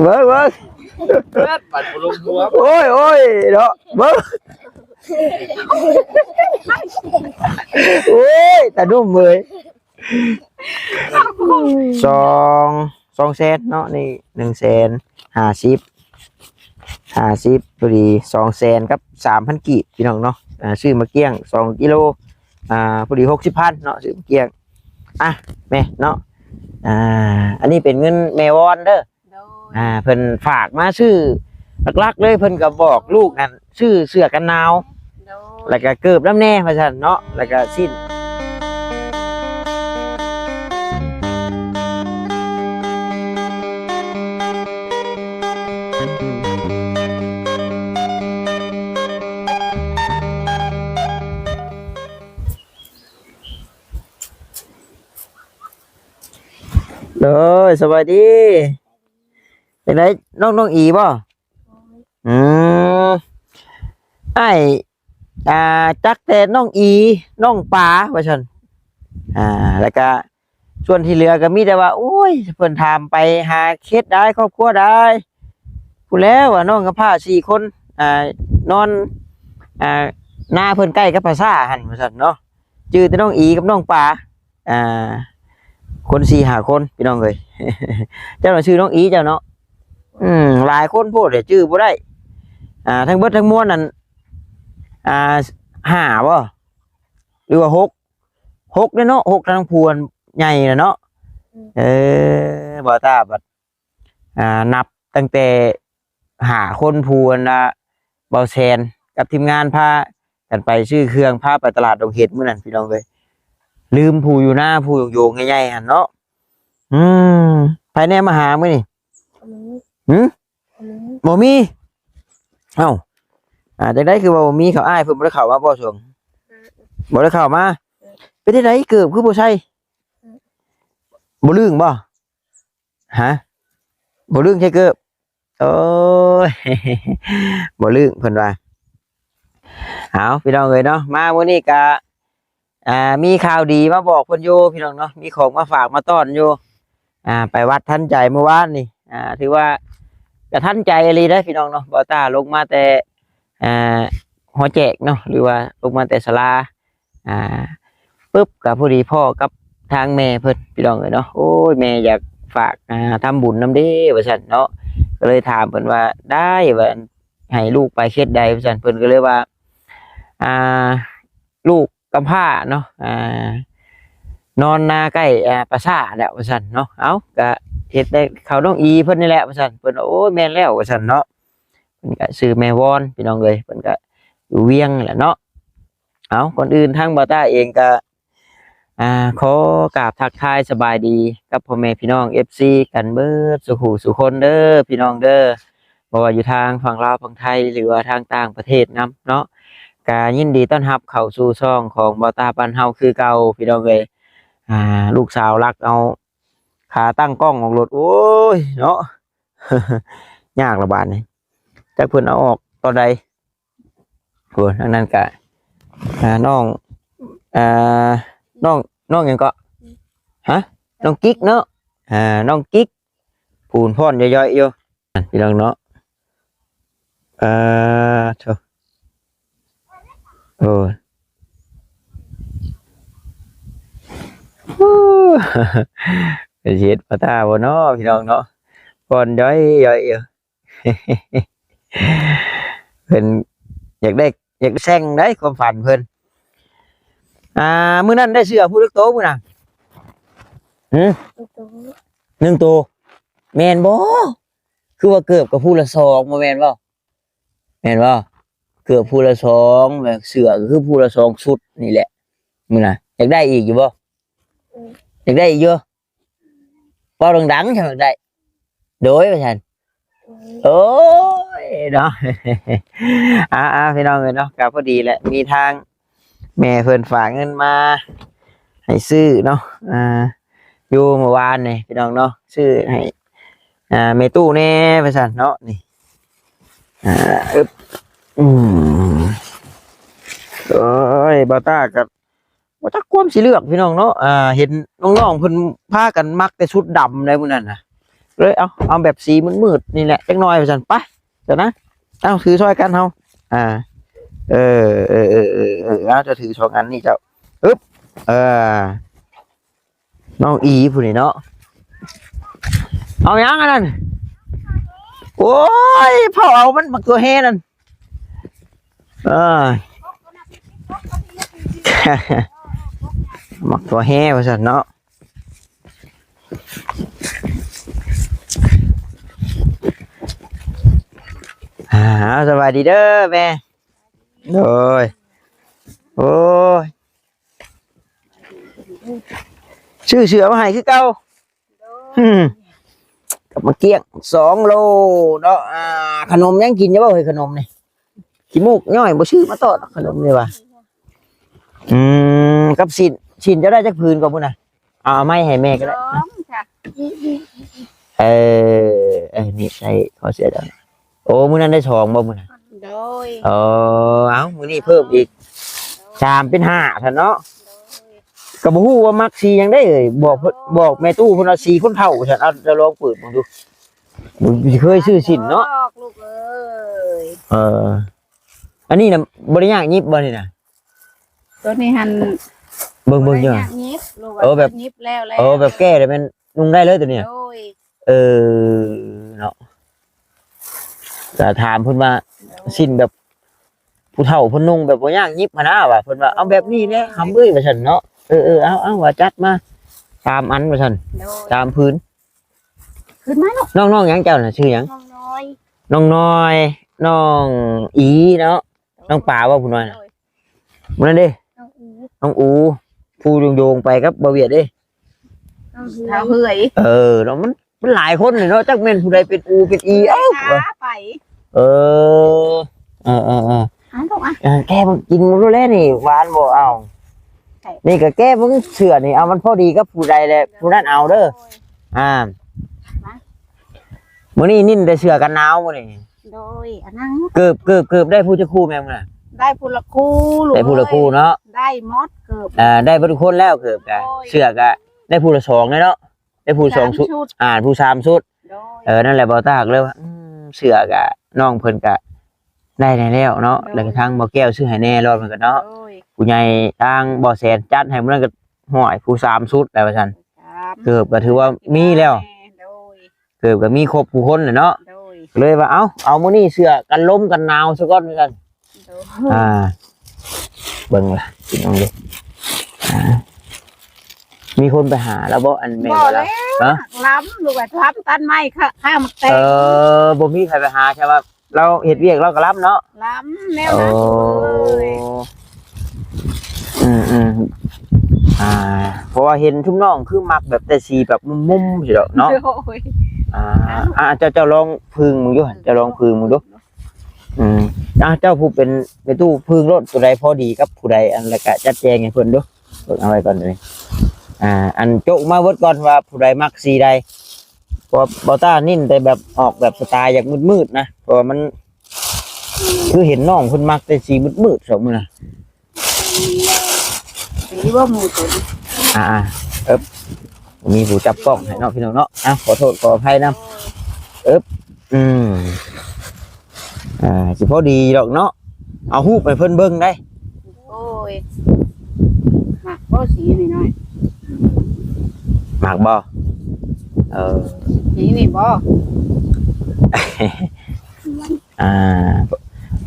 ເບິ່ງ ເບິ່ງ ເບິດ ບັດບໍ່ລົງຫົວ ໂອ້ຍ ໂອ້ຍ ເນາະ ເບິ່ງ ໂອ້ຍ ຕາໜຸ່ມເອີຍ ສອງ ສອງແສນເນາະ ນີ້ ໜຶ່ງແສນຫ້າສິບ ຫ້າສິບ ພໍດີ ສອງແສນກັບສາມພັນກີບ ພີ່ນ້ອງເນາະ. ອ່າ ຊື້ໝາກກ້ຽງສອງກິໂລ ອ່າ ພໍດີ ຫົກສິບພັນເນາະ ຊື້ໝາກກ້ຽງ. ອ່ະ ແມ່ເນາະ ອ່າ ອັນນີ້ເປັນເງິນແມ່ວອນເດີ. ໂດຍ ອ່າ ເພິ່ນຝາກມາຊື້ ຫຼັກໆເລີຍ ເພິ່ນກໍບອກລູກນັ້ນ ຊື້ເສື້ອກັນໜາວ ໂດຍ ແລ້ວກໍເກີບນຳແດ່ວ່າຊັ້ນເນາະ ແລ້ວກໍສິ້ນ. ໂດຍ ສະບາຍດີ. ຈັ່ງໃດ ນ້ອງ ນ້ອງອີບໍ່? ອືມ ອ້າຍ ອ່າ ຈັກແຕ່ນ້ອງອີ ນ້ອງປາວ່າຊັ້ນ. ອ່າ ແລ້ວກະສ່ວນທີ່ເຫຼືອກໍມີແຕ່ວ່າ ໂອ້ຍ ເພິ່ນຖາມໄປຫາເຮັດໄດ້ ຄອບຄົວໄດ້ ພຸ້ນແລ້ວວ່າ ນ້ອງກຳພ້າສີ່ຄົນ ອ່າ ນອນ ອ່າ ນາເພິ່ນໃກ້ກັບປາສາຫັ້ນວ່າຊັ້ນເນາະ. ຈື່ແຕ່ນ້ອງອີກັບນ້ອງປາ ອ່າ ຄົນສີ່ຫ້າຄົນ ພີ່ນ້ອງເອີຍ. ເຈົ້ານະຊື່ນ້ອງອີເຈົ້າເນາະ. ອືມ ຫຼາຍຄົນໂພດ ຈື່ບໍ່ໄດ້. ອ່າ ທັງເບິດທັງມວນນັ້ນ ອ່າ ຫ້າບໍ່ ຫຼືວ່າຫົກ ຫົກເດ້ເນາະ ຫົກ ທັງຜູ້ໃຫຍ່ນະເນາະ. ອືມ ເອີ ບໍ່ຕາບັດ ອ່າ ນັບຕັ້ງແຕ່ຫ້າຄົນ ຜູ້ອັນນ່າ ເບົາແຊນກັບທີມງານພາກັນໄປຊື້ເຄື່ອງ ພາໄປຕະຫຼາດດົງເຫັດມື້ນັ້ນ ພີ່ນ້ອງເອີຍ. ລືມຜູ້ຢູ່ນາ ຜູ້ໂຍງໆໃຫຍ່ໆຫັ້ນເນາະ. ອືມ ໃຜແນ່ມາຫາມື້ນີ້? ຫື? ບໍ່ມີ. ເອົ້າ ອ່າ ຈັ່ງໃດຄືວ່າບໍ່ມີ ເຂົາ ອ້າຍເພິ່ນບໍ່ໄດ້ເຂົ້າມາບໍ່ຊ່ວງ? ບໍ່ໄດ້ເຂົ້າມາ. ເປັນຈັ່ງໃດເກີບຄືບໍ່ໃສ່? ບໍ່ລຶ້ງບໍ່? ຮະ ບໍ່ລຶ້ງໃສ່ເກີບ. ໂອ້ຍ ບໍ່ລຶ້ງເພິ່ນວ່າ. ເອົາ ພີ່ນ້ອງເອີຍເນາະ ມາມື້ນີ້ກະ ອ່າ ມີຂ່າວດີມາບອກເພິ່ນຢູ່ ພີ່ນ້ອງເນາະ ມີຂອງມາຝາກມາຕ້ອນຢູ່. ອ່າ ໄປວັດທັນໃຈມື້ວານນີ້ ອ່າ ຖືວ່າກະທັນໃຈອີ່ຫຼີເດ້ ພີ່ນ້ອງເນາະ. ບໍ່ຕ້າລົງມາແຕ່ ອ່າ ຫໍແຈກເນາະ ຫຼືວ່າລົງມາແຕ່ສາລາ ອ່າ ປຶບ ກໍພໍດີພໍ້ກັບທາງແມ່ເພິ່ນ ພີ່ນ້ອງເອີຍເນາະ. ໂອ້ຍ ແມ່ຢາກຝາກ ອ່າ ທຳບຸນນຳເດ້ວ່າຊັ້ນເນາະ. ກໍເລີຍຖາມເພິ່ນວ່າ ໄດ້ ວ່າ ໃຫ້ລູກໄປເຂດໃດວ່າຊັ້ນ. ເພິ່ນກໍເລີຍວ່າ ອ່າ ລູກກຳພ້າເນາະ ອ່າ ນອນນາໃກ້ ອ່າ ປາສາດແຫຼະວ່າຊັ້ນເນາະ. ເອົ້າ ກະເຮັດໄດ້ເຂົ້ານ້ອງອີເພິ່ນນີ້ແຫຼະວ່າຊັ້ນ. ເພິ່ນວ່າ ໂອ້ຍ ແມ່ນແລ້ວວ່າຊັ້ນເນາະ. ເພິ່ນກະຊື່ແມ່ວອນ ພີ່ນ້ອງເອີຍ ເພິ່ນກະຢູ່ວຽງແຫຼະເນາະ. ເອົາ ກ່ອນອື່ນທາງບ່າວຕ້າເອງກະ ອ່າ ຂໍກາບທັກທາຍສະບາຍດີກັບພໍ່ແມ່ພີ່ນ້ອງເອັຟຊີກັນເບິດສູ່ຜູ້ສູ່ຄົນເດີ ພີ່ນ້ອງເດີ ບໍ່ວ່າຢູ່ທາງຝັ່ງລາວຝັ່ງໄທ ຫຼືວ່າທາງຕ່າງປະເທດນຳເນາະ. ກະຍິນດີຕ້ອນຮັບເຂົ້າສູ່ຊ່ອງຂອງບ່າວຕ້າບ້ານເຮົາຄືເກົ່າ ພີ່ນ້ອງເອີຍ. ອ່າ ລູກສາວລັກເອົາຂາຕັ້ງກ້ອງອອກໂລດ ໂອ້ຍເນາະ ຍາກລະບາດນີ້ ຈັກເພິ່ນເອົາອອກຕອນໃດ. ໂອ້ ທາງນັ້ນກະ ອ່າ ນ້ອງ ອ່າ ນ້ອງ ນ້ອງຫຍັງເກາະ? ຮະ? ນ້ອງກິກເນາະ. ອ່າ ນ້ອງກິກ ປູນຜ່ອນຍ່ອຍໆຢູ່ ພີ່ນ້ອງເນາະ. ເອີ ໂທ້ ໂອ້ຍ ເປັນຊິເຮັດປາຕາບໍ່ເນາະ ພີ່ນ້ອງເນາະ. ຜ່ອນຍ່ອຍໆຢູ່ ເພິ່ນຢາກໄດ້ ຢາກແຊງໄດ໋ຄວາມຝັນເພິ່ນ. ອ່າ ມື້ນັ້ນໄດ້ເສື້ອຜູ້ຈັກໂຕມື້ນັ້ນ? ຫຶ? ໜຶ່ງໂຕ ໜຶ່ງໂຕ ແມ່ນບໍ່? ຄືວ່າເກີບກັບຜູ້ລະສອງ ບໍ່ແມ່ນບໍ່? ແມ່ນບໍ່? ເກີບຜູ້ລະສອງ ແບບເສື້ອກໍຄືຜູ້ລະສອງຊຸດນີ້ແຫຼະ. ມື້ນັ້ນຢາກໄດ້ອີກຢູ່ບໍ່? ອືມ ຢາກໄດ້ອີກຢູ່. ເວົ້າດັງໆ ຈັ່ງໄດ້ ໂດຍ ວ່າຊັ້ນ. ໂອ້ຍ ໂອ້ຍເນາະ ອ່າໆ ພີ່ນ້ອງເອີຍເນາະ ກໍພໍດີແຫຼະ ມີທາງແມ່ເພິ່ນຝາກເງິນມາໃຫ້ຊື້ເນາະ ອ່າ ຢູ່ມື້ວານນີ້ ພີ່ນ້ອງເນາະ ຊື້ໃຫ້ ອ່າ ແມ່ຕູ້ແດ່ວ່າຊັ້ນເນາະ. ນີ້ ອ່າ ອຶບ ອືມ ໂອ້ຍ ບ່າວຕ້າກໍ ບໍ່ຈັກຄວາມຊິເລືອກ ພີ່ນ້ອງເນາະ. ອ່າ ເຫັນນ້ອງໆເພິ່ນພາກັນມັກແຕ່ຊຸດດຳໃດ໋ມື້ນັ້ນນະ. ເລີຍ ເອົາ ເອົາແບບສີມືດໆນີ້ແຫຼະຈັກໜ່ອຍວ່າຊັ້ນ. ໄປ ເຈົ້ານະ ເອົາ ຖືຊ່ອຍກັນເຮົາ. ອ່າ ເອີ ເອີ ເອີ ເອີ ເອີ ເອົາ ເຈົ້າຖືສອງອັນນີ້ເຈົ້າ. ອຶບ ເອີ ນ້ອງອີຜູ້ນີ້ເນາະ ເອົາຫຍັງອັນນັ້ນ? ໂອ້ຍ ເຜົາເອົາມັນ ບັກຕົວແຮ່ນັ້ນ. ເອີ ບັກຕົວແຮ່ວ່າຊັ້ນເນາະ. ອ່າ ສະບາຍດີເດີແມ່. ໂດຍ ໂອ້ຍ ຊື້ເສື້ອມາໃຫ້ຄືເກົ່າ. ອືມ ກັບໝາກກ້ຽງສອງໂລເນາະ. ອ່າ ຂະໜົມຍັງກິນຢູ່ບໍ່ເຮີ້ຍ? ຂະໜົມນີ້ຂີ້ມູກຍ້ອຍ ບໍ່ຊື້ມາຕອດດອກຂະໜົມນີ້ວ່າ. ອືມ ກັບສິ້ນ ສິ້ນເຈົ້າໄດ້ຈັກຜືນກໍພຸ້ນນະ? ເອົາ ເອົາໄມ້ໃຫ້ແມ່ກໍໄດ້. ສອງ ເອີ ເອີ ນີ້ໃສ່ຄໍເສື້ອເຈົ້າ. ໂອ້ ມື້ນັ້ນໄດ້ສອງບໍ່ມື້ນັ້ນ? ໂດຍ ເອີ ເອົາ ມື້ນີ້ເພີ່ມອີກສາມເປັນຫ້າຊັ້ນເນາະ. ໂດຍ ກໍບໍ່ຮູ້ວ່າມັກສີຫຍັງເດ້. ບອກ ບອກແມ່ຕູ້ເພິ່ນວ່າສີຄົນເຖົ້າຊັ້ນ. ເອົາ ເຈົ້າລອງເປີດເບິ່ງດູ. ບໍ່ເຄີຍຊື້ສິ້ນເນາະ ບອກລູກເອີຍ. ເອີ ອັນນີ້ນະ ບໍ່ໄດ້ຍາກຫຍິບບໍ່ນີ້ນະ? ໂຕນີ້ຫັ້ນ ເບິ່ງ ເບິ່ງຢູ່ ບໍ່ໄດ້ຍາກຫຍິບ ເອີ ແບບ ຫຍິບແລ້ວ ເອີ ແບບແກ້ແລ້ວແມ່ນນຸ່ງໄດ້ເລີຍໂຕນີ້. ໂດຍ ເອີ ເນາະ ກໍຖາມເພິ່ນວ່າ ໂດຍ ສິ້ນແບບຜູ້ເຖົ້າເພິ່ນນຸ່ງແບບບໍ່ຍາກຫຍິບຫັ້ນນະ ວ່າເພິ່ນວ່າ ເອົາແບບນີ້ແຫຼະ ໂດຍ ຫຳເອີຍ ວ່າຊັ້ນເນາະ. ເອີ ເອີ ເອົາ ເອົາ ວ່າຈັດມາສາມອັນ ວ່າຊັ້ນ. ໂດຍ ສາມຜືນ. ຂຶ້ນມາລູກ. ນ້ອງ ນ້ອງຫຍັງເຈົ້ານະ? ຊື່ຫຍັງ? ນ້ອງນ້ອຍ ນ້ອງນ້ອຍ ນ້ອງອີເນາະ. ນ້ອງປາບໍ່ຜູ້ນ້ອຍນະ? ໂດຍ ຜູ້ນັ້ນເດ້ ນ້ອງອູ ນ້ອງອູ ຜູ້ໂຍງໆໄປກັບບ່າວຫວຽດເດ້ ນ້ອງເຮືອຍ ເອີ ເນາະ ມັນ ມັນຫຼາຍຄົນເລີຍເນາະ ຈັກແມ່ນຜູ້ໃດເປັນອູເປັນອີ. ເອີ ເອີ ເອີ ເອີ ເອີ ເອົາລູກ ອ່ະ ອ່າ ແກະມາກິນມື້ແລກນີ້ ຫວານບໍ່? ເອົາ ນີ້ກໍແກະເບິ່ງເສື້ອນີ້ ເອົາ ມັນພໍດີກັບຜູ້ໃດແຫຼະ ຜູ້ນັ້ນເອົາເດີ. ໂດຍ ອ່າ ມາ ມື້ນີ້ນິ້ນແຕ່ເສື້ອກັນໜາວມື້ນີ້. ໂດຍ ອັນນັ້ນ ເກີບ ເກີບ ເກີບໄດ້ຜູ້ຈັກຄູ່ແມ່ນບໍ່ນະ? ໄດ້ຜູ້ລະຄູ່ລູກ ໄດ້ຜູ້ລະຄູ່ເນາະ ເອີຍ ໄດ້ໝົດເກີບ ເອີ ໄດ້ເບິດທຸກຄົນແລ້ວເກີບກະ. ໂດຍ ເສື້ອກະໄດ້ຜູ້ລະສອງເນາະ ໄດ້ຜູ້ສອງຊຸດ ສາມຊຸດ ອ່າ ຜູ້ສາມຊຸດ. ໂດຍ ເອີ ນັ້ນແຫຼະ ບໍ່ຕາກເລີຍວ່າ ອືມ ເສື້ອກະນ້ອງເພິ່ນກະໄດ້ແດ່ແລ້ວເນາະ. ໂດຍ ແລ້ວກະທາງບໍ່ແກ້ວຊື້ໃຫ້ແດ່ລອດເພິ່ນກະເນາະ. ໂດຍ ຜູ້ໃຫຍ່ທາງບໍ່ແສນຈັດໃຫ້ມື້ນັ້ນກະ ຫ້ອຍ ຜູ້ສາມຊຸດແລ້ວວ່າຊັ້ນ. ສາມ ເກີບກະຖືວ່າມີແລ້ວ. ໂດຍ ເກີບກໍມີຄົບຜູ້ຄົນແຫຼະເນາະ. ໂດຍ ເລີຍວ່າ ເອົາ ເອົາມື້ນີ້ເສື້ອກັນລົມກັນໜາວຊະກ່ອນວ່າຊັ້ນ. ໂດຍ ອ່າ ເບິ່ງລະພີ່ນ້ອງເດີ ອ່າ ມີຄົນໄປຫາລາວບໍ່? ອັນແມ່ນບໍ່ລະ? ຮະ? ລຳ ລູກວ່າທຳຕັດໄມ້ ຂ້າ ຂ້າໝາກແຕງ. ເອີ ບໍ່ມີໃຜໄປຫາ ແຕ່ວ່າລາວເຮັດວຽກລາວກໍລຳເນາະ. ລຳແນວນັ້ນ ໂອ້ ເອີຍ ອືມໆ ອ່າ ເພາະວ່າເຫັນຊຸມນ້ອງຄືມັກແບບແຕ່ສີແບບມຸ້ມໆ ຊີ້ດອກເນາະ. ໂດຍ ອ່າ ອ່າ ເຈົ້າ ເຈົ້າລອງຜຶ່ງເບິ່ງດູ ເຈົ້າລອງຜຶ່ງເບິ່ງດູ. ອືມ ອ່າ ເຈົ້າຜູ້ເປັນແມ່ຕູ້ ຜຶ່ງໂລດ ໂຕໃດພໍດີກັບຜູ້ໃດ ອັນ ແລ້ວກະຈັດແຈງໃຫ້ເພິ່ນດູ. ເບິ່ງເອົາໄວ້ກ່ອນເລີຍ ອ່າ ອັນ ໂຈະມາເບິດກ່ອນວ່າຜູ້ໃດມັກສີໃດ ເພາະວ່າບ່າວຕ້າເນັ້ນແຕ່ແບບອອກແບບສະໄຕລ໌ຢາກມືດໆນະ ເພາະວ່າມັນ ຄືເຫັນນ້ອງເພິ່ນມັກແຕ່ສີມືດໆ ສອງມື້ນະ. ດີບໍ່ໝູ່ຕົວນີ້? ອ່າໆ ເອີບ ມີຜູ້ຈັບກ້ອງໃຫ້ເນາະ ພີ່ນ້ອງເນາະ. ອ່ະ ຂໍໂທດຂໍອະໄພນຳ ເອີບ ອືມ ອ່າ ຊິພໍດີດອກເນາະ ເອົາຮູບໃຫ້ເພິ່ນເບິ່ງໄດ໋. ໂອ້ຍ ມັກບໍ່ສີນີ້ນ້ອຍ? ມັກບໍ່? ເອີ ສີນີ້ບໍ່? ອ່າ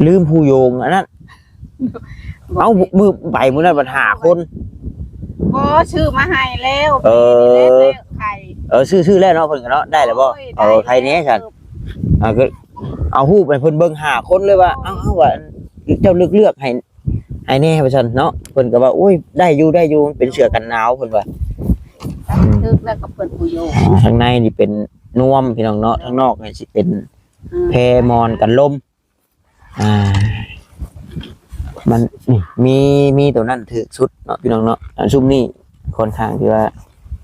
ລືມຜູ້ໂຍງອັນນັ້ນ. ເອົ້າ ມື້ໄປມື້ນັ້ນບັດຫ້າຄົນ. ບໍ່ ຊື້ມາໃຫ້ແລ້ວ. ເອີ ໄຂ່ ເອີ ຊື້ ຊື້ແລ້ວເນາະ ເພິ່ນກໍເນາະ ໄດ້ແລ້ວບໍ່? ໂອ້ຍ ເອີ ໄດ້ແລ້ວ ໄຂ່ແດ່ຊັ້ນ. ອ່າ ກໍເອົາຮູບໃຫ້ເພິ່ນເບິ່ງຫ້າຄົນເລີຍວ່າ ໂອ້ຍ ເອົາ ວ່າເຈົ້າເລືອກ ເລືອກໃຫ້ ໃຫ້ແດ່ວ່າຊັ້ນເນາະ. ເພິ່ນກໍວ່າ ໂອ້ຍ ໄດ້ຢູ່ ໄດ້ຢູ່ ມັນເປັນເສື້ອກັນໜາວ ເພິ່ນວ່າ. ຖືກແລ້ວກັບເພິ່ນຜູ້ໂຍງ. ອ່າ ທາງໃນນີ້ເປັນນວມ ພີ່ນ້ອງເນາະ ທາງນອກນີ້ຊິເປັນ ອືມ ແພໝອນກັນລົມ. ອ່າ ມັນ ນີ້ ມີ ມີໂຕນັ້ນຖືກສຸດເນາະ ພີ່ນ້ອງເນາະ. ອັນຊຸມນີ້ຄ່ອນຂ້າງທີ່ວ່າ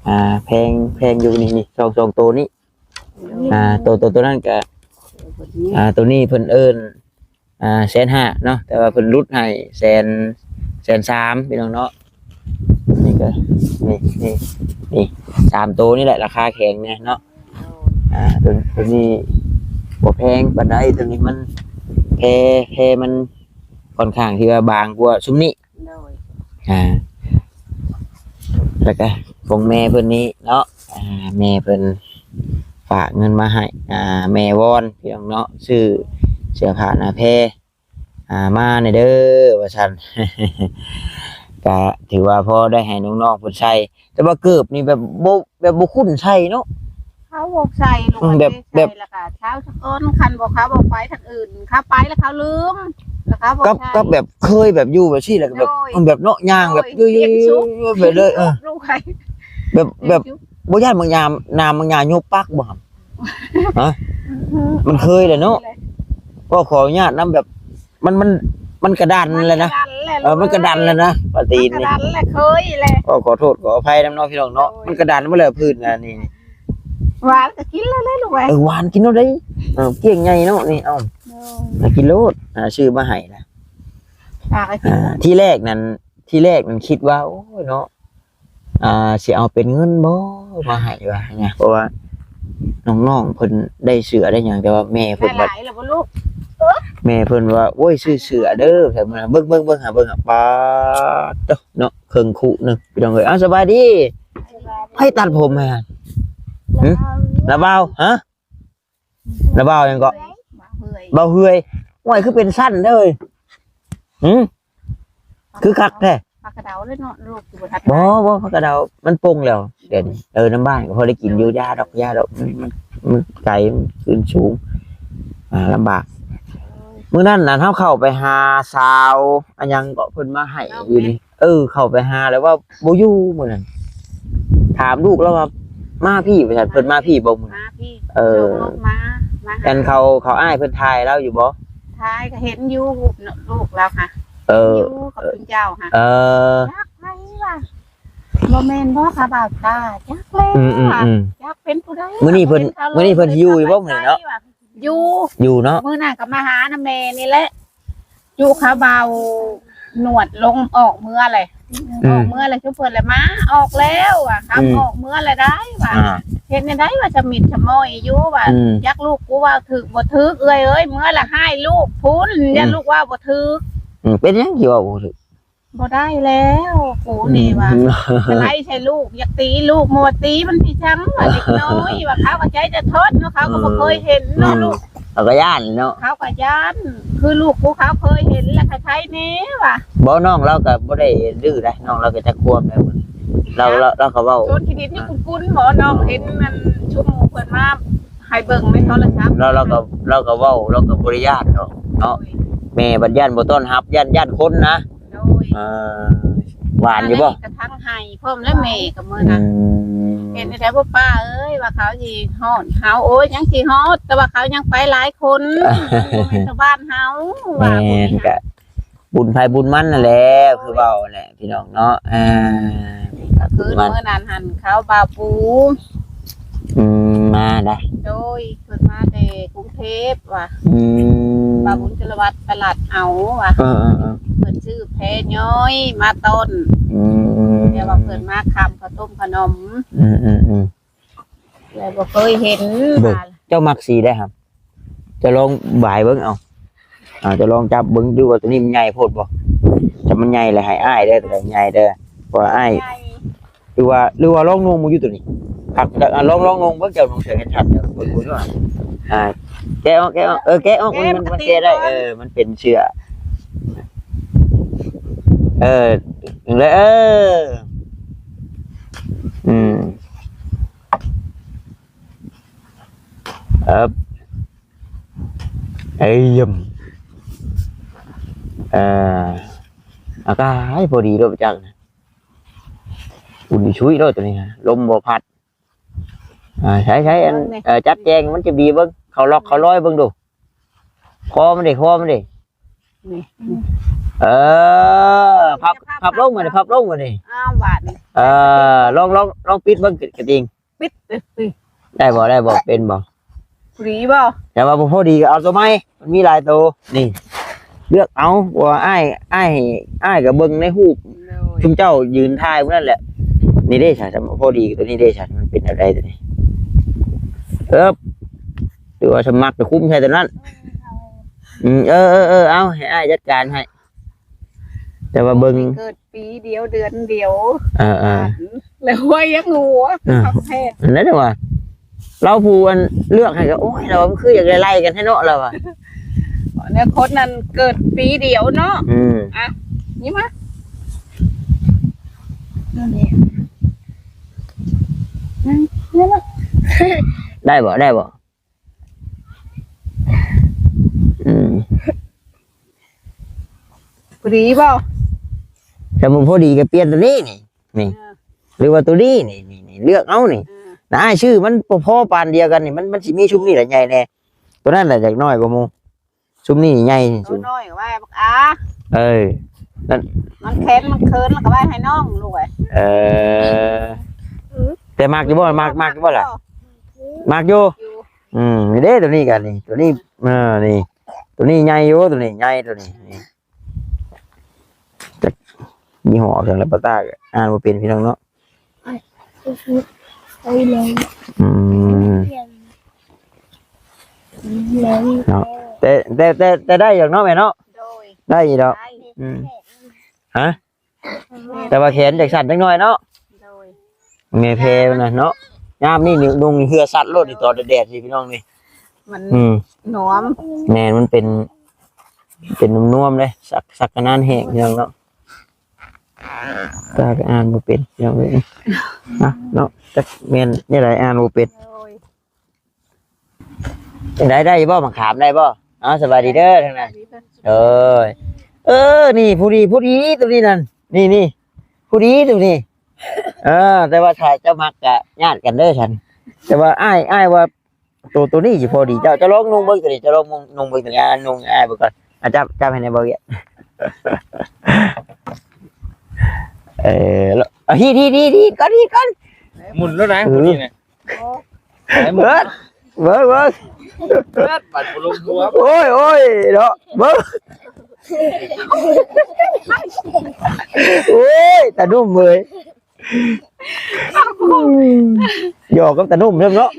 ອ່າ ແພງ ແພງຢູ່ ນີ້ ນີ້ ສອງ ສອງໂຕນີ້. ອ່າ ໂຕ ໂຕ ໂຕນັ້ນກະ ອ່າ ໂຕນີ້ເພິ່ນເອີ້ນ ອ່າ ແສນຫ້າເນາະ ແຕ່ວ່າເພິ່ນຫຼຸດໃຫ້ແສນ ແສນສາມ ພີ່ນ້ອງເນາະ. ນີ້ກໍ ນີ້ ນີ້ ນີ້ ສາມໂຕນີ້ແຫຼະ ລາຄາແຂງແດ່ເນາະ. ອ່າ ຕົວ ຕົວນີ້ບໍ່ແພງປານໃດ ຕົວນີ້ມັນແພ ແພມັນຄ່ອນຂ້າງທີ່ວ່າບາງກວ່າຊຸມນີ້ ໂດຍ ອ່າ ແລ້ວກະຂອງແມ່ເພິ່ນນີ້ເນາະ ອ່າ ແມ່ເພິ່ນຝາກເງິນມາໃຫ້ ອ່າ ແມ່ວອນ ພີ່ນ້ອງເນາະ ຊື້ເສື້ອຜ້າໜ້າແພ ອ່າ ມາແດ່ເດີວ່າຊັ້ນ ກະຖືວ່າພໍໄດ້ໃຫ້ນ້ອງໆເພິ່ນໃສ່ ແຕ່ວ່າເກີບນີ້ແບບບໍ່ ແບບບໍ່ຄຸ້ນໃສ່ເນາະ ເຂົາບໍ່ໃສ່ລູກ ອືມ ແບບ ແບບ ແລ້ວກະເຂົາສະກ່ອນ ຄັນບໍ່ ເຂົາບໍ່ໄປທາງອື່ນ ເຂົາໄປແລ້ວເຂົາລືມ ແລ້ວເຂົາບໍ່ ກັບ ໃສ່ ກັບແບບເຄີຍແບບຢູ່ແບບຊີ້ ແລ້ວກະແບບ ໂດຍ ມັນແບບເນາະ ຍ່າງແບບ ໂດຍ ຢູ່ ຢູ່ ຢູ່ ຢູ່ ແບບເລີຍ ເອີ ລູກໄປ ແບບ ແບບ ບໍ່ຢ້ານບາງຢ່າງ ນ້ຳບາງຢ່າງຍົກປາກບໍ່ຫຳ? ຮະ? ມັນເຄີຍແຫຼະເນາະ ກໍຂໍອະນຸຍາດນຳ ແບບມັນ ມັນ ມັນກະດັນແຫຼະນະ ເອີ ມັນກະດັນແຫຼະນະ ປາຕີນນີ້ ກະດັນແຫຼະ ເຄີຍແຫຼະ ກໍຂໍໂທດຂໍອະໄພນຳເນາະ ພີ່ນ້ອງເນາະ ໂດຍ ມັນກະດັນໝົດແລ້ວພື້ນອັນນີ້ ຫວານກໍກິນແລ້ວເດ້ລູກເອີຍ ເອີ ຫວານກິນໂລດເດ້ ເອີ ກ້ຽງໃຫຍ່ເນາະນີ້ ເອົ້າ ໂດຍ ກິນໂລດ ຫາຊື້ມາໃຫ້ນະ ອ່າ ທີແລກນັ້ນ ທີແລກນັ້ນຄິດວ່າ ໂອ້ຍເນາະ ອ່າ ຊິເອົາເປັນເງິນບໍ່ມາໃຫ້ວ່ານະ ເພາະວ່ານ້ອງໆເພິ່ນໄດ້ເສື້ອໄດ້ຫຍັງ ແຕ່ວ່າແມ່ເພິ່ນບັດ ຫຼາຍໆແລ້ວບໍ່ລູກ? ເອີ ແມ່ເພິ່ນວ່າ ໂອ້ຍ ຊື້ເສື້ອເດີ ເບິ່ງ ເບິ່ງ ເບິ່ງຫາ ເບິ່ງຫາ ປາດໂທ້ເນາະ ເຄິ່ງຄຸໜຶ່ງ ພີ່ນ້ອງເອີຍ ອ້າວ ສະບາຍດີ ໃຜຕັດຜົມໃຫ້ຫັ້ນ? ຫຶ? ລາວບ່າວ ຮະ? ລາວບ່າວຫຍັງເກາະ? ບ່າວເຮືອຍ ບ່າວເຮືອຍ ໂອ້ຍ ຄືເປັນຊັ້ນເດີ ຫຶ? ຄືຄັກແທ້ ຜັກກະເດົາເລີຍເນາະ ລູກຊິບໍ່ທັນ ບໍ່ ບໍ່ ຜັກກະເດົາມັນປົ່ງແລ້ວ ດຽວນີ້ ເອີ ນຳບ້ານກໍພໍໄດ້ກິນຢູ່ ຢ່າດອກ ຢ່າດອກ ມັນ ມັນ ມັນໄກ ມັນຂຶ້ນສູງ ອ່າ ລຳບາກ ມື້ນັ້ນນະ ເຮົາເຂົ້າໄປຫາສາວ ອັນຫຍັງເກາະ ເພິ່ນມາໃຫ້ຢູ່ນີ້ ເອີ ເຂົ້າໄປຫາແລ້ວວ່າບໍ່ຢູ່ມື້ນັ້ນ ຖາມລູກລາວວ່າ ມາພີ້ ວ່າຊັ້ນ ເພິ່ນມາພີ້ບໍ່ມື້ນັ້ນ? ມາພີ້ ເອີ ມາ ມາຫາ ອັນເຂົາ ເຂົາອ້າຍເພິ່ນຖ່າຍລາວຢູ່ບໍ່? ຖ່າຍກໍເຫັນຢູ່ຮູບລູກລາວຫະ ເອີ ເຫັນຢູ່ກັບເພິ່ນເຈົ້າຫະ ເອີ ຈັກໃຜວ່າ ບໍ່ແມ່ນບໍ່ຄະ ບ່າວຕາ ຈັກແລ້ວ ອືມໆໆ ຈັກເປັນຜູ້ໃດ ມື້ນີ້ເພິ່ນ ມື້ນີ້ເພິ່ນຊິຢູ່ຢູ່ບໍ່ມື້ນີ້ເນາະ? ຢູ່ ຢູ່ເນາະ ມື້ນັ້ນກໍມາຫານຳແມ່ນີ້ແຫຼະ ຈຸເຂົາເບົາໜວດລົງອອກເມືອແຫຼະ ອືມ ອອກເມືອແລ້ວ ຊຸມເພິ່ນແຫຼະມາ ອອກແລ້ວວ່າ ຄຳ ອືມ ອອກເມືອແລ້ວໄດ້ວ່າ ອ່າ ເຮັດແນວໃດວ່າ ສະມິດສະໝອຍຢູ່ວ່າ ອືມ ຈັກລູກກູເວົ້າຖືກບໍ່ຖືກ ເອື້ອຍເອີຍ ເມືອແລ້ວຮ້າຍລູກພຸ້ນ ອືມ ຢ້ານລູກເວົ້າບໍ່ຖືກ ອືມ ເປັນຫຍັງຊິເວົ້າບໍ່ຖືກ? ບໍ່ໄດ້ແລ້ວ ກູນີ້ວ່າ ອືມ ມາໄລ່ໃສ່ລູກ ຢາກຕີລູກ ບໍ່ວ່າຕີມັນຊິຈັ່ງວ່າ ເດັກນ້ອຍວ່າ ເຂົາກໍໃຈຈະທົນເນາະ ເຂົາກໍບໍ່ເຄີຍເຫັນເນາະ ອືມ ລູກ ເຂົາກໍຢ້ານເນາະ ເຂົາກໍຢ້ານ ຄືລູກກູເຂົາເຄີຍເຫັນແລ້ວ ໃຄໆແດ່ວ່າ ບໍ່ ນ້ອງລາວກໍບໍ່ໄດ້ດື້ໃດ ນ້ອງລາວກໍຈັກຄວບແລ້ວ ລາວ ລາວ ລາວກໍເວົ້າ ໂຕຂີ້ດິນຢູ່ກຸ້ນໆ ບໍ່ ນ້ອງເຫັນນັ້ນ ຊຸມໝູ່ເພິ່ນມາໃຫ້ເບິ່ງໃນໂທລະສັບ ລາວ ລາວກໍ ລາວກໍເວົ້າ ລາວກໍບໍ່ໄດ້ຢ້ານດອກເນາະ ໂດຍ ແມ່ບັດຢ້ານບໍ່ຕ້ອນຮັບ ຢ້ານ ຢ້ານຄົນນະ ໂດຍ ເອີ ຫວານຢູ່ບໍ່? ກະທັງໄຫ້ພ້ອມແລ້ວແມ່ກໍມື້ນັ້ນ ອືມ ເຮັດແນວໃດບໍ່ປ້າເອີຍ ວ່າເຂົາຊິຮອດເຮົາ ໂອ້ຍ ຍັງຊິຮອດ ແຕ່ວ່າເຂົາຍັງໄປຫຼາຍຄົນ ມັນບໍ່ແມ່ນຊາວບ້ານເຮົາ ວ່າ ແມ່ນ ກະບຸນໃຜບຸນມັນນັ້ນແຫຼະ ຄືເວົ້າແຫຼະ ພີ່ນ້ອງເນາະ ອ່າ ຄືນມື້ນັ້ນຫັ້ນ ເຂົາບ່າວປູ ອືມ ມາໄດ໋ ໂດຍ ເພິ່ນມາແຕ່ກຸງເທບວ່າ ອືມ ບ່າວບຸນຈຸລະວັດໄປລັດເອົາວ່າ ເອີໆໆ ເພິ່ນຊື້ແພຍ້ອຍມາຕ້ອນ ອືມ ແຕ່ວ່າເພິ່ນມາຄຳເຂົ້າຕົ້ມຂະໜົມ ອືມໆໆ ແລ້ວບໍ່ເຄີຍເຫັນ ເບິ່ງ ວ່າ ເຈົ້າມັກສີໃດຫະ? ເຈົ້າລອງບາຍເບິ່ງເອົາ ອ່າ ເຈົ້າລອງຈັບເບິ່ງດູວ່າໂຕນີ້ມັນໃຫຍ່ໂພດບໍ່? ຖ້າມັນໃຫຍ່ແລ້ວໃຫ້ອ້າຍເດີ ໂຕໃຫຍ່ເດີ ເພາະວ່າອ້າຍ ຫຼືວ່າ ຫຼືວ່າລອງນຸ່ງເບິ່ງຢູ່ໂຕນີ້ ຄັກ ລອງ ລອງນຸ່ງເບິ່ງ ເຈົ້ານຸ່ງເສື້ອແຂນສັ້ນເດີ ເບິ່ງດູວ່າ ອ່າ ແກະອອກ ແກະອອກ ເອີ ແກະອອກ ມັນ ມັນແກະໄດ້ ເອີ ມັນເປັນເສື້ອ ເອີ ເອີ ອືມ ເອີບ ເອີຍ ເອີ ອາກາດພໍດີໂລດ ຈັກ ອຸ່ນຊຸຍໂລດໂຕນີ້ ລົມບໍ່ພັດ ອ່າ ໃຊ້ ໃຊ້ ອັນ ເບິ່ງນີ້ ເອີ ຈັດແຈງມັນຈະດີເບິ່ງ ເຂົ້າລັອກເຂົ້າລອຍເບິ່ງດູ ຄໍມັນເດ ຄໍມັນເດ ນີ້ ເອີ ພັບ ພັບລົງມານີ້ ພັບລົງມານີ້ ອ້າວ ບາດນີ້ ເອີ ລອງ ລອງ ລອງປິດເບິ່ງກະຕິ່ງ ປິດ ໄດ້ບໍ່ ໄດ້ບໍ່ ເປັນບໍ່ ພໍດີບໍ່ ແຕ່ວ່າບໍ່ພໍດີກໍເອົາໂຕໃໝ່ ມັນມີຫຼາຍໂຕ ນີ້ ເລືອກເອົາ ເພາະວ່າອ້າຍ ອ້າຍ ອ້າຍກໍເບິ່ງໃນຮູບ ໂດຍ ຊຸມເຈົ້າຢືນຖ່າຍມື້ນັ້ນແຫຼະ ນີ້ເດ້ ສະ ພໍດີໂຕນີ້ເດ້ ສະ ມັນເປັນແນວໃດໂຕນີ້ ເອີບ ຫຼືວ່າສະໝັກໄປຄຸມໃສ່ຕົວນັ້ນ. ອືມ ເອີໆໆ ເອົາ ໃຫ້ອ້າຍຈັດການໃຫ້ ແຕ່ວ່າເບິ່ງ ເກີດປີດຽວເດືອນດຽວ ເອີໆ ແລ້ວຫົວຍັງຫົວ ເອີ ຄັກແທ້ ນັ້ນແຫຼະວ່າ ລາວຜູ້ອັນເລືອກໃຫ້ກໍ ໂອ້ຍ ລາວວ່າມັນຄືຢາກໄລ່ໆກັນແທ້ເນາະ ລາວວ່າ ແລ້ວຄົນນັ້ນເກີດປີດຽວເນາະ. ອືມ ອ່ະ ນີ້ມາ ໄດ້ບໍ່ ໄດ້ບໍ່? ອືມ ພໍດີບໍ່? ຖ້າມັນພໍດີກໍປ່ຽນຕົວນີ້ນີ້ ນີ້ ເອີ ຫຼືວ່າຕົວນີ້ນີ້ ນີ້ ນີ້ ເລືອກເອົານີ້ ເອີ ນາ ອ້າຍຊື້ມັນພໍໆປານດຽວກັນນີ້ ມັນ ມັນຊິມີຊຸມນີ້ລະໃຫຍ່ແດ່ ຕົວນັ້ນລະຢາກນ້ອຍກວ່າໝູ່ ຊຸມນີ້ໃຫຍ່ ຊຸມນ້ອຍກໍໄວ້ບັກອາ ເອີ ນັ້ນ ມັນແຂນມັນເຂີນ ແລ້ວກໍໄວ້ໃຫ້ນ້ອງລູກເອີຍ. ເອີ ແຕ່ມັກຢູ່ບໍ່? ມັກ ມັກຢູ່ບໍ່ລະ? ມັກຢູ່ ຢູ່ ອືມ ນີ້ເດ້ ຕົວນີ້ກັນນີ້ ຕົວນີ້ ເອີ ນີ້ ຕົວນີ້ໃຫຍ່ຢູ່ ຕົວນີ້ໃຫຍ່ ຕົວນີ້ ນີ້ ຈັກຍີ່ຫໍ້ຫຍັງລະ ປາຕາກໍອ່ານບໍ່ເປັນ ພີ່ນ້ອງເນາະ. ອືມ ເນາະ ແຕ່ ແຕ່ ແຕ່ ແຕ່ໄດ້ຢູ່ເນາະແມ່ເນາະ. ໂດຍ ໄດ້ຢູ່ດອກ ໄດ້ ອືມ ຮະ ແຕ່ວ່າແຂນຈັກສັ້ນຈັກໜ້ອຍເນາະ. ໂດຍ ແມ່ແພ້ນະເນາະ ຍາມນີ້ນຸ່ງເຫື່ອສັດໂລດນີ້ ຕອນແດດໆນີ້ ພີ່ນ້ອງນີ້ ມັນ ອືມ ນວມ ແມ່ນ ມັນເປັນ ເປັນນວມໆເດ້ ສັກ ສັກກະນານແຫ້ງ ພີ່ນ້ອງເນາະ. ຕາກໍອ່ານບໍ່ເປັນ ພີ່ນ້ອງເອີຍ ນະ ເນາະ ຈັກແມ່ນແນວໃດ ອ່ານບໍ່ເປັນ. ໂດຍ ຈັ່ງໃດ ໄດ້ຢູ່ບໍ່ ໝາກຂາມໄດ້ບໍ່? ເອົາ ສະບາຍດີເດີ ທາງນັ້ນ ໂດຍ ເອີ ນີ້ ຜູ້ດີ ຜູ້ດີ ຕົວນີ້ນັ້ນ ນີ້ ນີ້ ຜູ້ດີ ຕົວນີ້ ເອີ ແຕ່ວ່າຖ້າເຈົ້າມັກກະຍາດກັນເດີຊັ້ນ ແຕ່ວ່າອ້າຍ ອ້າຍວ່າ ໂຕ ໂຕນີ້ຊິພໍດີເຈົ້າ ເຈົ້າລອງນຸ່ງເບິ່ງໂຕນີ້ ເຈົ້າລອງນຸ່ງ ນຸ່ງເບິ່ງໂຕນີ້ ອ່າ ນຸ່ງ ອ້າຍເບິ່ງກ່ອນ ອາ ຈັບ ຈັບໃຫ້ແດ່ບໍ່ວຽກ ເອີ ຮີດ ຮີດ ຮີດ ຮີດກ່ອນ ຮີດກ່ອນ ໝຸນແລ້ວນະ ເອີ ຜູ້ນີ້ນະ ໂອ້ ເບິ່ງ ເບິ່ງ ເບິ່ງ ເບິດ ບັດບໍ່ລົງຫົວ ໂອ້ຍ ໂອ້ຍ ເນາະ ເບິ່ງ ໂອ້ຍ ຕາໜຸ່ມເອີຍ ຫຍອກກັບຕາໜຸ່ມເດີເນາະ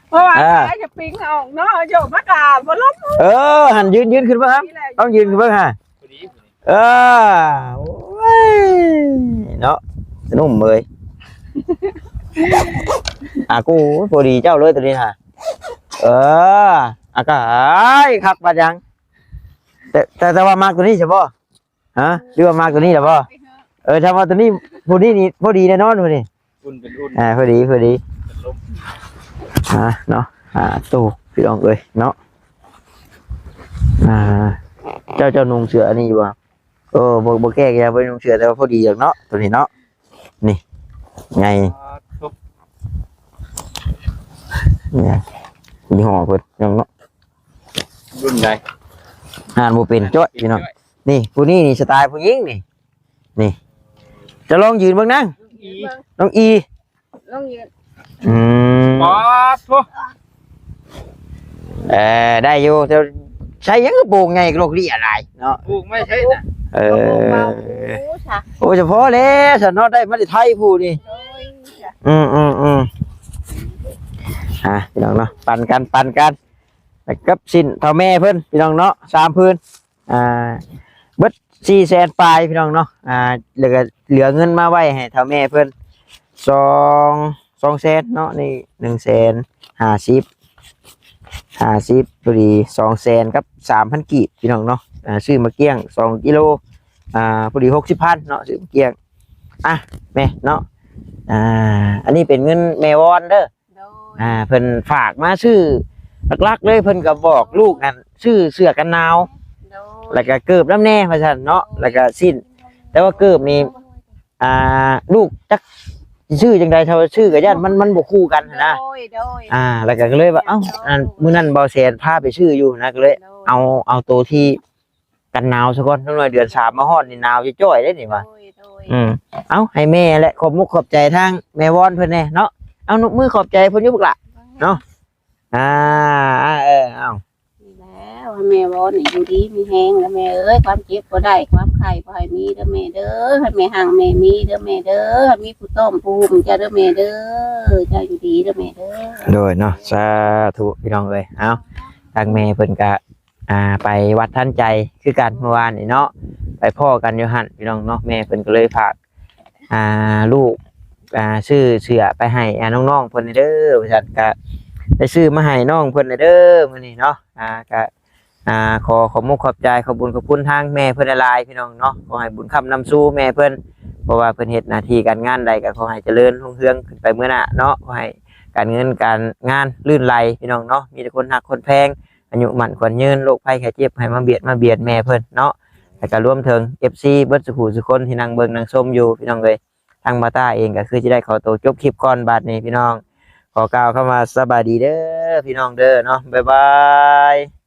ເພາະວ່າ ອ່າ ຈະປິງອອກເນາະ ໂຍກມາກະບໍ່ລົງ ເອີ ຫັ້ນ ຢືນ ຢືນຂຶ້ນເບິ່ງຫາ ຕ້ອງຢືນຂຶ້ນເບິ່ງຫາ ພໍດີ ເອີ ໂອ້ຍ ເນາະ ຕາໜຸ່ມເອີຍ ອາ ກູ ພໍດີເຈົ້າເລີຍໂຕນີ້ຫາ ເອີ ອາກາຍຄັກປານຫຍັງ ແຕ່ ແຕ່ ແຕ່ວ່າມັກໂຕນີ້ຊະບໍ່? ຮະ ຫຼືວ່າມັກໂຕນີ້ລະບໍ່? ເອີ ຖ້າວ່າໂຕນີ້ ຜູ້ນີ້ນີ້ພໍດີແນ່ນອນຜູ້ນີ້ ອຸ່ນເປັນອຸ່ນ ອ່າ ພໍດີ ພໍດີ ເປັນລົມ ອ່າ ເນາະ ອ່າ ໂຕ ພີ່ນ້ອງເອີຍເນາະ ອ່າ ເຈົ້າ ເຈົ້ານຸ່ງເສື້ອອັນນີ້ຢູ່ບໍ່? ໂອ້ ບໍ່ ບໍ່ແກ້ກໍຢ່າ ບໍ່ໄດ້ນຸ່ງເສື້ອ ແຕ່ວ່າພໍດີດອກເນາະ ໂຕນີ້ເນາະ ນີ້ ໃຫຍ່ ອ່າ ທຸບ ນີ້ ຍີ່ຫໍ້ເພິ່ນເນາະ ລຸ້ນໃດ ອ່ານບໍ່ເປັນຈ້ອຍ ພີ່ນ້ອງ ນີ້ ຜູ້ນີ້ນີ້ສະໄຕລ໌ຜູ້ຍິງນີ້ ນີ້ ຈະລອງຢືນເບິ່ງນາງ ນ້ອງອີ ນ້ອງອີ ລອງຢືນ ອືມ ປາດໂທ້ ເອີ ໄດ້ຢູ່ ແຕ່ໃຊ້ຫຍັງຄືໂປ່ງໃຫຍ່ໂລກເລຍຫຼາຍເນາະ ໂປ່ງໄມ້ໃຊ້ນະ ເອີ ໂອ້ ສະ ໂອ້ ສະພໍແລ້ວຊັ້ນເນາະ ໄດ້ມາແຕ່ໄທຜູ້ນີ້ ໂອ້ຍ ສະ ອືມໆໆ ອ່າ ພີ່ນ້ອງເນາະ ປັນກັນ ປັນກັນ ກັບຊິ້ນເຖົ້າແມ່ເພິ່ນ ພີ່ນ້ອງເນາະ ສາມຜືນ ອ່າ ເບິດສີ່ແສນປາຍ ພີ່ນ້ອງເນາະ ອ່າ ແລ້ວກໍເຫຼືອເງິນມາໄວ້ໃຫ້ເຖົ້າແມ່ເພິ່ນ ສອງ ສອງແສນເນາະ ນີ້ ໜຶ່ງແສນຫ້າສິບ ຫ້າສິບ ພໍດີ ສອງແສນກັບສາມພັນກີບ ພີ່ນ້ອງເນາະ ອ່າ ຊື້ໝາກກ້ຽງສອງກິໂລ ອ່າ ພໍດີ ຫົກສິບພັນເນາະ ຊື້ໝາກກ້ຽງ ອ່ະ ແມ່ເນາະ ອ່າ ອັນນີ້ເປັນເງິນແມ່ວອນເດີ ໂດຍ ອ່າ ເພິ່ນຝາກມາຊື້ ຫຼັກໆເລີຍ ເພິ່ນກໍບອກລູກຫັ້ນ ຊື້ເສື້ອກັນໜາວ ໂດຍ ແລ້ວກໍເກີບນຳແດ່ວ່າຊັ້ນເນາະ ໂດຍ ແລ້ວກໍສິ້ນ ແຕ່ວ່າເກີບນີ້ ອ່າ ລູກຈັກຊິຊື້ຈັ່ງໃດ ຖ້າວ່າຊື້ກໍຢ້ານມັນ ມັນບໍ່ຄູ່ກັນຫັ້ນນະ ໂດຍ ໂດຍ ອ່າ ແລ້ວກໍ ກໍເລີຍວ່າ ເອົ້າ ອັນ ມື້ນັ້ນເບົາແສນພາໄປຊື້ຢູ່ນະ ກໍເລີຍ ໂດຍ ເອົາ ເອົາໂຕທີ່ ກັນໜາວຊະກ່ອນ ໜ້ອຍເດືອນສາມມາຮອດນີ້ໜາວຈ້ອຍໆເດ້ນີ້ວ່າ ໂດຍ ໂດຍ ອືມ ເອົ້າ ໃຫ້ແມ່ແຫຼະ ຂອບມຸກຂອບໃຈທາງແມ່ວອນເພິ່ນແດ່ເນາະ ເອົາ ນົບມືຂອບໃຈເພິ່ນຢູ່ບັກຫຼະເນາະ ອ່າ ເອີ ເອົາ ນີ້ແລ້ວ ໃຫ້ແມ່ວອນນີ້ຢູ່ດີມີແຮງແລ້ວແມ່ເອີຍ ຄວາມເຈັບບໍ່ໄດ້ ຄວາມ ໄຂ້ບໍ່ໃຫ້ມີເດີແມ່ເດີ ໃຫ້ແມ່ຮັ່ງແມ່ມີເດີແມ່ເດີ ໃຫ້ມີຜູ້ຕ້ອມຜູ້ຫຸ້ມເຈົ້າເດີແມ່ເດີ ເຈົ້າຢູ່ດີເດີແມ່ເດີ. ໂດຍເນາະ ສາທຸພີ່ນ້ອງເອີຍ. ເອົາ ທາງແມ່ເພິ່ນກະ ອ່າ ໄປວັດທັນໃຈຄືກັນເມື່ອວານນີ້ເນາະ ໄປພໍ້ກັນຢູ່ຫັ້ນພີ່ນ້ອງເນາະ. ແມ່ເພິ່ນກໍເລີຍຝາກ ອ່າ ລູກ ອ່າ ຊື້ເສື້ອໄປໃຫ້ ອ່າ ນ້ອງໆເພິ່ນແດ່ເດີວ່າຊັ້ນ ກະໄດ້ຊື້ມາໃຫ້ນ້ອງເພິ່ນແດ່ເດີມື້ນີ້ເນາະ. ອ່າ ກະ ອ່າ ຂໍຂອບມຸກຂອບໃຈ ຂອບບຸນຂອບຄຸນທາງແມ່ເພິ່ນຫຼາຍໆ ພີ່ນ້ອງເນາະ. ຂໍໃຫ້ບຸນຄ້ຳນຳຊູແມ່ເພິ່ນ ເພາະວ່າເພິ່ນເຮັດໜ້າທີ່ການງານໃດກໍຂໍໃຫ້ຈະເລີນຮຸ່ງເຮືອງຂຶ້ນໄປເບື້ອໜ້າເນາະ. ຂໍໃຫ້ການເງິນການງານລື່ນໄຫຼ ພີ່ນ້ອງເນາະ ມີແຕ່ຄົນຮັກຄົນແພງ ອາຍຸໝັ້ນຂວັນຍືນ ໂລກໄພໄຂ້ເຈັບໃຫ້ມາບຽດມາບຽນແມ່ເພິ່ນເນາະ. ແລ້ວກໍລວມເຖິງເອັຟຊີເບິດສູ່ຜູ້ສູ່ຄົນທີ່ນັ່ງເບິ່ງນັ່ງຊົມຢູ່ ພີ່ນ້ອງເອີຍ. ທາງບ່າວຕ້າເອງກໍຄືຈະໄດ້ຂໍໂຕຈົບຄລິບກ່ອນບາດນີ້ພີ່ນ້ອງ ຂໍກ່າວຄຳວ່າສະບາຍດີເດີພີ່ນ້ອງເດີເນາະ ບາຍບາຍ.